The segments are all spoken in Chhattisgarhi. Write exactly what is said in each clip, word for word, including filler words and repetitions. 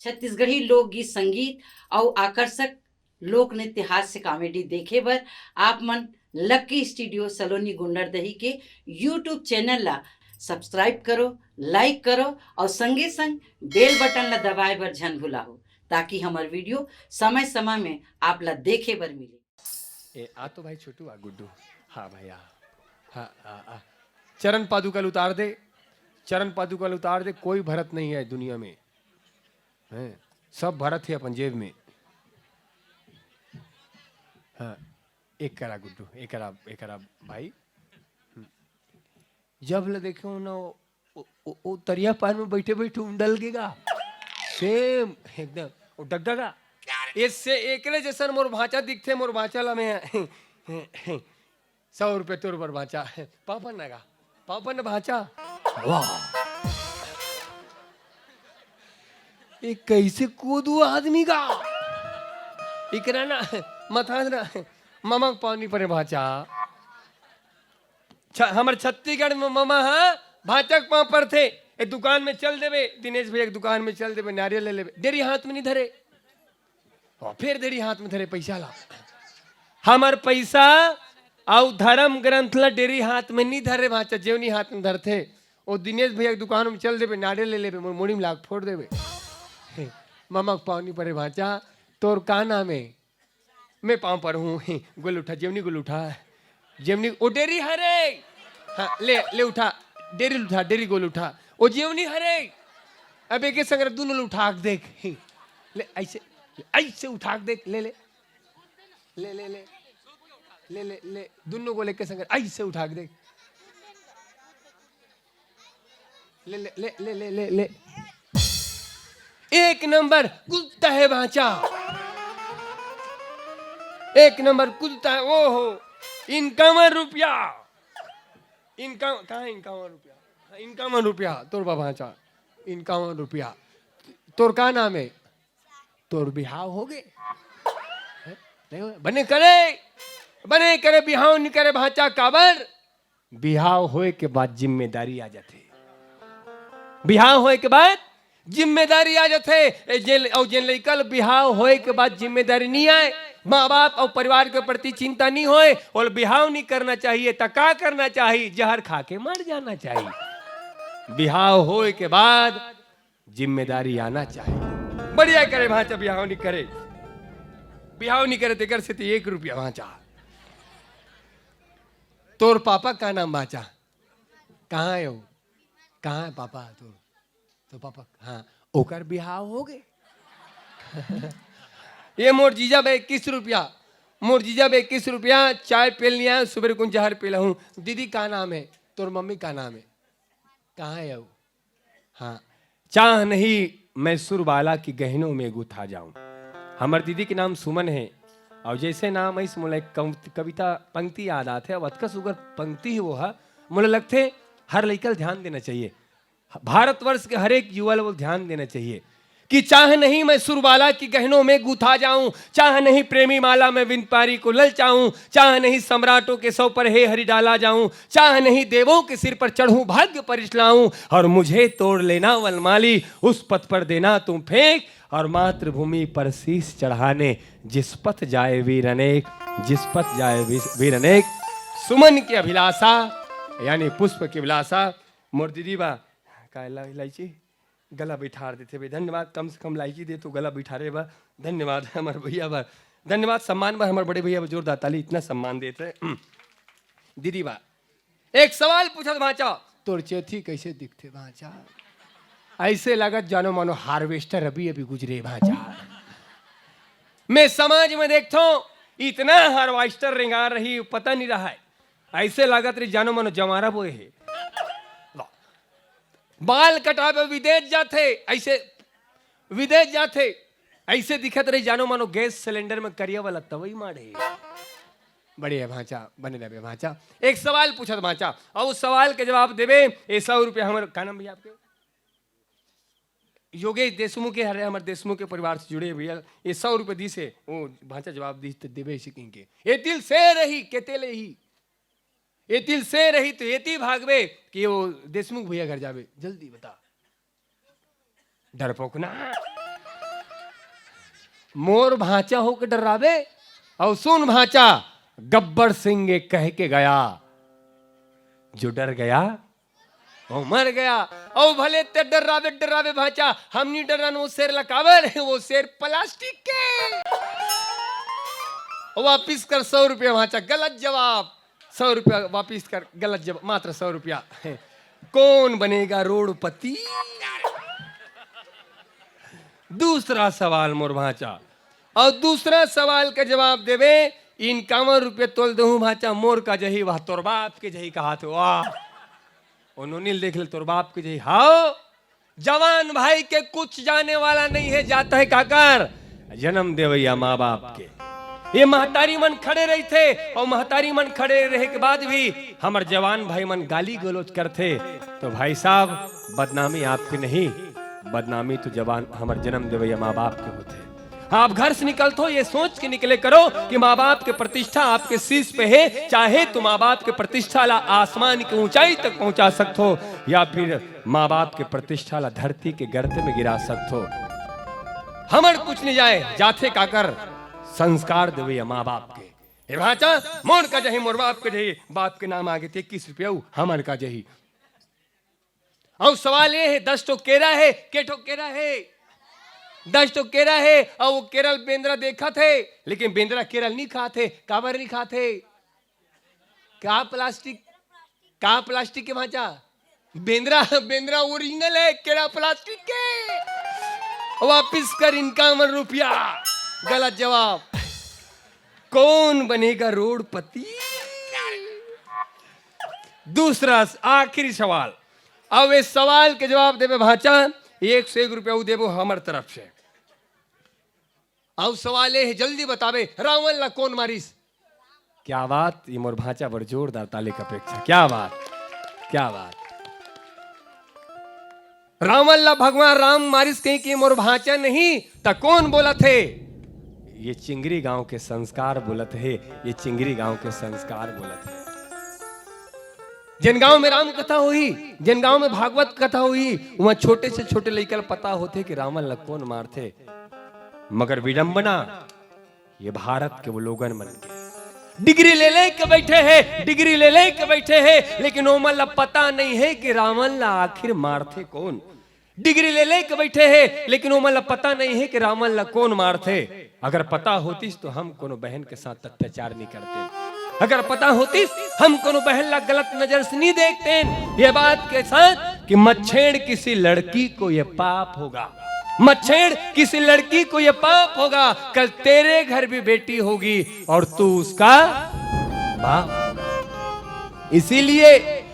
छत्तीसगढ़ी लोकगीत, संगीत अउ आकर्षक लोक नृत्य हास्य comedy देखे बर आप मन लक्की स्टूडियो सलोनी गुंडरदेही के YouTube चैनल ला सब्सक्राइब करो, लाइक करो अउ संगे संग बेल बटन ला दबाए बर झन भुलाहू, ताकि हमर वीडियो समय समय में आप ला देखे बर मिले। ए, आ तो भाई छोटू, आ गुड्डू। हाँ भाई, आ। हाँ, आ, आ। चरण पादुका ल उतार दे, चरण पादुका ल उतार दे। कोई भरत नहीं है दुनिया में, हैं? सब भरत है अपन जेब में। हाँ, एक करा गुड्डू, एक करा, एक करा भाई। हम्म। जब ले देखे हो ना, ओ, ओ, ओ, ओ तरिया पार में बैठे बैठे उंडल गेगा, सेम एकदम ओ डगडगा। इससे एकरे जैसन मोर भांचा दिखथे, मोर भांचा ला मैं सौ रुपये तोर बर भांचा। पापन ना गा, पापन ना भांचा। वाह, ये कैसे कोदू आदमी गा। इकरा ना, मथा ना, ममा के पाँव नी परे भांचा। छ-, हमर छत्तीसगढ़ में ममा ह भांचा के पाँव परथे। ए दुकान में चल देबे, दिनेश भैया के दुकान में चल देबे, नारियल ले लेबे, डेरी हाथ में नी धरे। और फिर डेरी हाथ में धरे पैसा ला। हमर पैसा अउ धर्म ग्रंथ ला डेरी हाथ में नी धरे भांचा, जेवनी हाथ में धरथे। ओ दिनेश भैया के दुकान में चल देबे, नारियल ले लेबे, मोर मुड़ी में लाग फोड़ देबे। ममा के पाँव नी परे भांचा, तोर का नाम है? मैं पाँव पर हूँ। गोल उठा, जेवनी गोल उठा। जेवनी, ओ डेरी हरे। हाँ, ले, ले उठा। डेरी उठा, डेरी गोल उठा। ओ जेवनी हरे। अब एके संग दुनों ल उठा के देख। ले, ऐसे, ऐसे उठा के देख, ले, ले। ले, ले, ले। ले, ले, ले। दुनों गोल एके संग ऐसे उठा के देख। ले, ले, ले, ले, ले, ले, ले। एक नंबर कुत्ता है भांचा, एक नंबर कुत्ता है। ओहो, इक्यावन रुपया। इनका, कहाँ है इक्यावन रुपया? हाँ, इक्यावन रुपया तोर बा भांचा, इक्यावन रुपया। तोर का नाम है? तोर बिहाव हो गे? हैं? नहीं हो? बने करे, बने करे, बिहाव नहीं करे भांचा, काबर? बिहाव होए के बाद जिम्मेदारी आ जाथे। बिहाव होए के बाद जिम्मेदारी आ जाथे। ए, जेन, अउ जेन लइका ल बिहाव होए के बाद जिम्मेदारी नी आए, माँ बाप अउ परिवार के प्रति चिंता नी होए, ओला बिहाव नी करना चाहिए। त का करना चाहिए? जहर खा के मर जाना चाहिए। बिहाव होए के बाद जिम्मेदारी आना चाहिए। बढ़िया करे भांचा, बिहाव नी करे, बिहाव नी करे, तेकर सेती एक रुपया भांचा। तोर पापा का नाम भांचा? कहाँ है वो? कहाँ है पापा तोर? तो पापा, हाँ, ओकर बिहाव हो गे। ये मोर जीजा बे इक्कीस रुपया, मोर जीजा बे इक्कीस रुपया, चाय पेल लिया, सुबह कुन जहर पेला हूँ। दीदी का नाम है? तोर मम्मी का नाम है? कहाँ है वो? हाँ, चाह नहीं मैं सुरबाला की गहनों में गुथा जाऊं। हमर दीदी के नाम सुमन है, और जैसे नाम आइस मोला एक कव-, कविता पंक्ति याद आत है। अब अतका सुगर पंक्ति ही वो है, मोला लगथे हर लइका ल ध्यान देना चाहिए, भारतवर्ष के हर एक युवा ल वो ध्यान देना चाहिए कि चाह नहीं मैं सुरबाला की गहनों में गुथा जाऊं, चाह नहीं प्रेमी माला में व्यापारी को ललचाऊं, चाह नहीं सम्राटों के सौ पर हे हरि डाला जाऊं, चाह नहीं देवों के सिर पर चढ़ूं भाग्य परिचलाऊं, और मुझे तोड़ लेना वनमाली, उस पथ पर देना तुम फेंक, और मातृभूमि पर शीश चढ़ाने जिस पथ जाए वीर अनेक, जिस पथ जाए वीर, वीर अनेक। सुमन की अभिलाषा यानी पुष्प की अभिलाषा। मोर दीदी बा, का ला-, इलायची गला बैठार देथे बे। धन्यवाद, कम से कम इलायची दे तो गला बैठारे बा। धन्यवाद हमर भैया बा, धन्यवाद सम्मान बा, हमर बड़े भैया बा, जोरदार ताली, इतना सम्मान देत हे। दीदी बा, एक सवाल पूछत भांचा, तोर चेथी कैसे दिखथे भांचा? ऐसे लगत जानो मानो harvester अभी अभी गुजरे भांचा। मैं समाज में देखथों, इतना harvester रेंगा रही, पता नहीं रहा है। ऐसे लागत रही जानो मानो जवारा बोए हे। वाह। बाल कटावे विदेश जाथे, ऐसे विदेश जाथे, ऐसे दिखत रही जानो मानो गैस सिलेंडर में करिया वाला तवई माढ़े। बढ़िया भांचा, बने रहे भांचा। एक सवाल पूछत भांचा, और उस सवाल के जवाब देबे, ये सौ रुपया हमर, का नाम भैया आपके? योगेश देशमुख के हरे, हमर देशमुख के परिवार से जुड़े भैया, ये सौ रुपये दिस हे, वो भांचा जवाब दिस त देबे इसे किन के। ये दिल से रही, केते ले ही। ये दिल से रही तो एती भागबे कि वो देशमुख भैया घर जाबे। जल्दी बता। डरपोक ना। मोर भांचा होके डर्राबे। अउ सुन भांचा, गब्बर सिंह ये कह के गया, जो डर गया वो मर गया। अउ भले ते डर्राबे, डर्राबे भांचा, हम नी डर्रन वो शेर ला। काबर? वो शेर प्लास्टिक के। वापिस कर सौ रुपया भांचा, गलत जवाब। सौ रुपया वापिस कर, गलत जवाब, मात्र सौ रुपया। कौन बनेगा रोडपति? दूसरा सवाल मोर भांचा, अउ दूसरा सवाल के जवाब देबे, इनकावन रुपया तोल देहूं भांचा, मोर का जही, वह तोर बाप के जही कहाथे। वाह, ओ नोनी ल देख ले, तोर बाप के जही। हाव, जवान भाई के कुछ जाने वाला नहीं है, जाता है काकर? जन्म देवैया माँ बाप के। ये महतारी मन खड़े रहिथे, अउ महतारी मन खड़े रहे के बाद भी हमर जवान भाई मन गाली गलौज करथे, तो भाई साहब, बदनामी आपके नहीं, बदनामी तो जवान, हमर जन्म देवैया माँ बाप के होथे। आप घर से निकलथो, ये सोच के निकले करो कि माँ बाप के प्रतिष्ठा आपके शीश पे है, चाहे तो माँ बाप के प्रतिष्ठा ला आसमान की ऊंचाई तक पहुंचा सकथो, या फिर माँ बाप के प्रतिष्ठा ला धरती के गर्त में गिरा सकथो। हमर कुछ नहीं जाए, जाथे काकर? संस्कार देवैया माँ बाप के। ए भांचा, मोर का जही, मोर बाप के जही, बाप के नाम आगे ते इक्कीस रुपया, हमर का जही। अउ सवाल ये है, दस ठो केरा है, के ठो केरा है? दस ठो केरा है, अउ वो केरा ल बेंदरा देखत है, लेकिन बेंदरा केरा ल नी खात है। काबर नी खात है? का प्लास्टिक, का प्लास्टिक के भांचा? बेंदरा, बेंदरा ओरिजिनल है, केरा प्लास्टिक के। वापिस कर इनकावन रुपया। गलत जवाब। कौन बनेगा रोडपति? दूसरा स-, आखिरी सवाल। अब इस सवाल के जवाब देबे भांचा, एक सौ एक रुपया उ देबो हमर तरफ से। अउ सवाल ये है, जल्दी बताबे, रावण ला कौन मारिस? क्या बात, ये मोर भांचा बर जोरदार ताली का अपेक्षा। क्या बात, क्या बात। रावण ला भगवान राम मारिस कहीं कि मोर भांचा नहीं, त कौन बोलत हे? ये चिंगरी गांव के संस्कार बोलत हे, ये चिंगरी गांव के संस्कार बोलत हे। जेन गांव में राम कथा होही, जेन गांव में भागवत कथा होही, वहां छोटे से छोटे लइका ल पता होथे कि रावण ला कौन मारथे। मगर विडंबना, ये भारत के वो लोगन मन के डिग्री ले ले के बैठे हे, डिग्री ले ले के बैठे हे, लेकिन ओमन ला पता नहीं है कि रावण ला आखिर मारथे कौन। डिग्री ले ले के बैठे हे, लेकिन ओमन ला पता नहीं है कि रावण ला कौन मारथे। अगर पता होतिस तो हम कोनो बहन के साथ अत्याचार नहीं करते। अगर पता होतिस, हम कोनो बहन ला गलत नजर से नहीं देखते। ये बात के साथ कि मच्छेड़ किसी लड़की को ये पाप होगा, मच्छेड़ किसी लड़की को ये पाप होगा, कल तेरे घर भी बेटी होगी और तू उसका बाप होगा। इसीलिए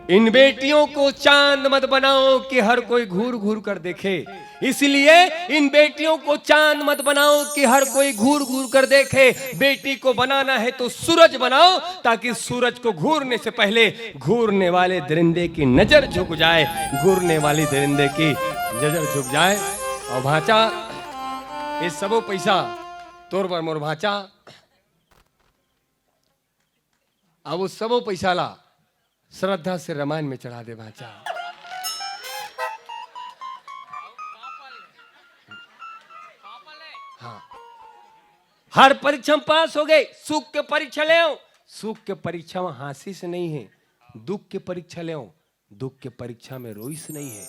इन बेटियों को चांद मत बनाओ कि हर कोई घूर घूर कर देखे। इसलिए इन बेटियों को चांद मत बनाओ कि हर कोई घूर घूर कर देखे। बेटी को बनाना है तो सूरज बनाओ, ताकि सूरज को घूरने से पहले घूरने वाले दरिंदे की नजर झुक जाए, घूरने वाली दरिंदे की नजर झुक जाए। अउ भांचा, ये सबो पैसा तोर बर मोर भांचा। अब वो सबो पैसा ला श्रद्धा से रामायण में चढ़ा दे भांचा। हाँ, हर परीक्षा में पास हो गए, सुख के परीक्षा लेव। सुख के परीक्षा में हांसिस नहीं है, दुख के परीक्षा लेव। दुख के परीक्षा में रोइस नहीं है।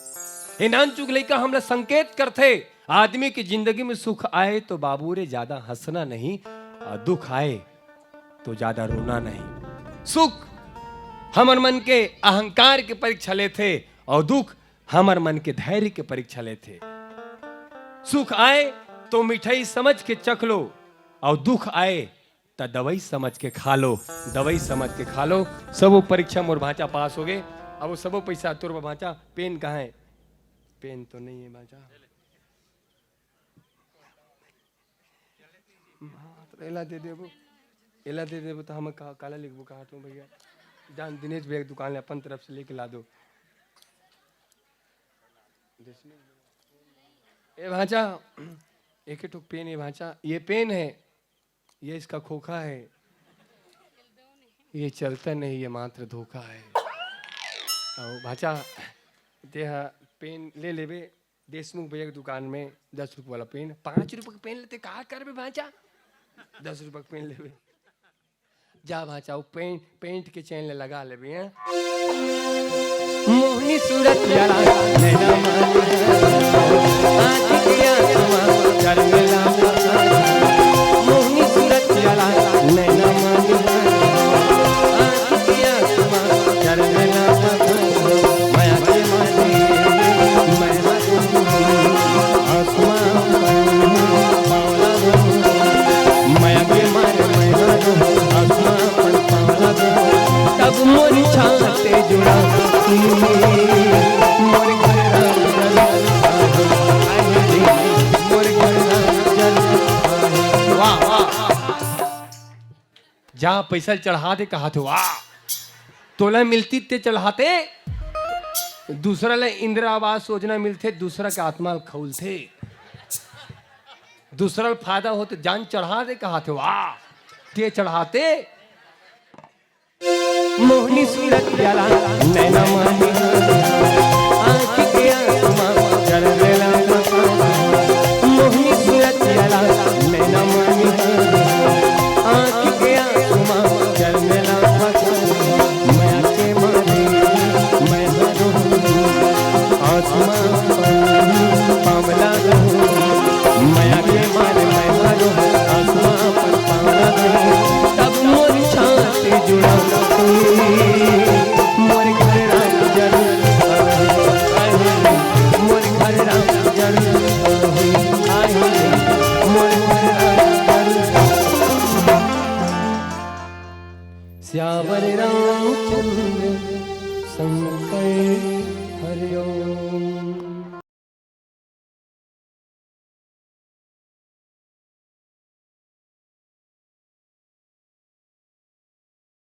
ए नानचुक लइका हमला संकेत करथे, आदमी की जिंदगी में सुख आए तो बाबू रे ज्यादा हंसना नहीं, और दुख आए तो ज्यादा रोना नहीं। सुख हमर मन के अहंकार के परीक्षा लेथे, और दुख हमर मन के धैर्य के परीक्षा लेथे। सुख आए तो मिठाई समझ के चख लो, और दुख आए त दवाई समझ के खा लो, दवाई समझ के खा लो। सबो परीक्षा मोर भांचा पास हो गए। अब वो सबो पैसा तोर भांचा, पेन कहाँ है? पेन तो नहीं है भांचा। हाँ, तो एला दे देबो, एला दे देबो तो हम का, काला लिखबो कहा तू भैया? जान दिनेश भैया के दुकान ले अपन तरफ से लेके ला दो। ए भांचा, एक ठो पेन है भांचा, ये पेन है, ये इसका खोखा है, ये चलता नहीं, ये मात्र धोखा है। अउ भांचा, तेहा पेन ले लेबे, देशमुख भैया के दुकान में दस रुपये वाला पेन, पाँच रुपये का पेन लेते, का करबे भांचा? दस रुपये का पेन लेबे। जा भांचा, वो पेंट, पेंट के चेन ले लगा लेबे, हैं? मोहनी सूरत यारा, नैना मानी, आँख के आसमां, चरमेला, मोहनी सूरत यारा, नैना मानी, आँख के आसमां, चरमेला, मया के मारे, मया आसमां, पावला, मया के मारे, मया आसमां, पावला, तब मोर छाते जुड़ा, मोर घर मोर घर वाह, वाह। जहाँ पैसा चढ़ा दे, कहा थे, वाह, तोला मिलती ते चढ़ाते, दूसरा ले इंदिरा आवास योजना मिलते, दूसरा के आत्मा ल खौलते, दूसरा ल फायदा होते, जान चढ़ा दे, कहा थे, वाह, ते चढ़ाते। मोहनी सूरत याला, नैना मानी, आँख के आसमां, चरमेला, मोहनी सूरत याला, नैना मानी, आँख के आसमां, चरमेला, मया के मारे, मया आसमां, पावला, मया के मारे, मया आसमां, पावला, तब मोर छाती जुड़ा, मोर घर राम जरूर, मोर घर राम जरूर, मोर घर राम जरूर। सियावर रामचंद्र शंकर हरिओम।